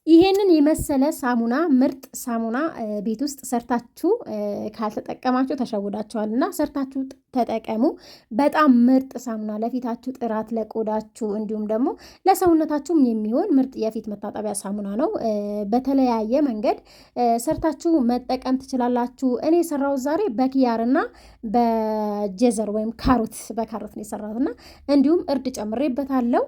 ይሄንን የመሰለ ሳሙና፣ ምርጥ ሳሙና ቤት ውስጥ ሰርታችሁ ካልተጠቀማችሁ ተሸውዳችኋል። እና ሰርታችሁ ተጠቀሙ። በጣም ምርጥ ሳሙና ለፊታችሁ ጥራት፣ ለቆዳችሁ እንዲሁም ደግሞ ለሰውነታችሁም የሚሆን ምርጥ የፊት መታጠቢያ ሳሙና ነው። በተለያየ መንገድ ሰርታችሁ መጠቀም ትችላላችሁ። እኔ የሰራሁት ዛሬ በኪያርና በ جزر ወይም ካሮት፣ በካሮት ነው የሰራሁት እና እንዲሁም እርድ ጨምሬበታለሁ።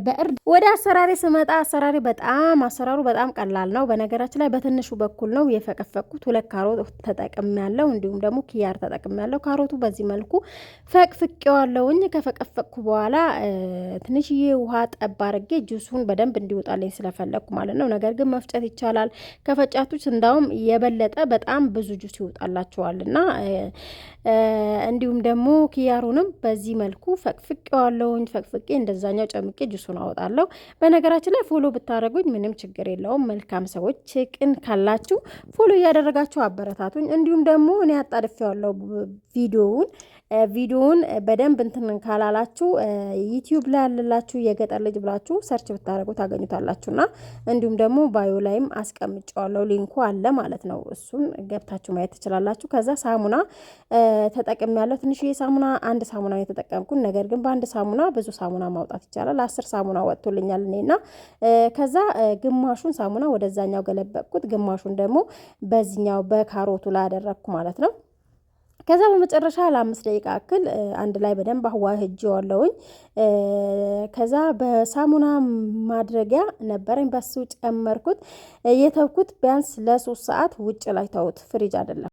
በእርድ ወደ አሰራሬ ስመጣ አሰራሬ በጣም አሰራሩ በጣም ቀላል ነው። በነገራችን ላይ በትንሹ በኩል ነው የፈቀፈቅኩት። ሁለት ካሮት ተጠቅሜያለሁ፣ እንዲሁም ደግሞ ኪያር ተጠቅሜያለሁ። ካሮቱ በዚህ መልኩ ፈቅፍቄዋለሁኝ። ከፈቀፈቅኩ በኋላ ትንሽዬ ውሃ ጠብ አድርጌ ጁሱን በደንብ እንዲወጣልኝ ስለፈለግኩ ማለት ነው። ነገር ግን መፍጨት ይቻላል። ከፈጫቱት እንዳውም የበለጠ በጣም ብዙ ጁስ ይወጣላችኋል። እና እንዲሁም ደግሞ ኪያሩንም በዚህ መልኩ ፈቅፍቄዋለሁኝ። ፈቅፍቄ እንደዛኛው ጨምቄ ጁሱን አወጣለሁ። በነገራችን ላይ follow ብታደረጉኝ ምንም ችግር የለውም። መልካም ሰዎች ቅን ካላችሁ follow እያደረጋችሁ አበረታቱኝ። እንዲሁም ደግሞ እኔ አጣድፌዋለሁ ቪዲዮውን በደንብ እንትን ካላላችሁ ዩቲዩብ ላይ ያለላችሁ የገጠር ልጅ ብላችሁ search ብታደርጉ ታገኙታላችሁና እንዲሁም ደግሞ bio ላይም አስቀምጨዋለሁ፣ link ኡ አለ ማለት ነው። እሱን ገብታችሁ ማየት ትችላላችሁ። ከዛ ሳሙና ተጠቅሜያለሁ። ትንሽዬ ሳሙና፣ አንድ ሳሙና የተጠቀምኩት፣ ነገር ግን በአንድ ሳሙና ብዙ ሳሙና ማውጣት ይቻላል። 10 ሳሙና ወጥቶልኛል እኔና ከዛ ግማሹን ሳሙና ወደዛኛው ገለበጥኩት፣ ግማሹን ደግሞ በዚኛው በካሮቱ ላይ አደረግኩ ማለት ነው። ከዛ በመጨረሻ ለ5 ደቂቃ ያክል አንድ ላይ በደንብ አዋህጄዋለሁኝ። ከዛ በሳሙና ማድረጊያ ነበረኝ፣ በሱ ጨመርኩት። የተውኩት ቢያንስ ለ3 ሰዓት ውጭ ላይ ተውት፣ ፍሪጅ አይደለም።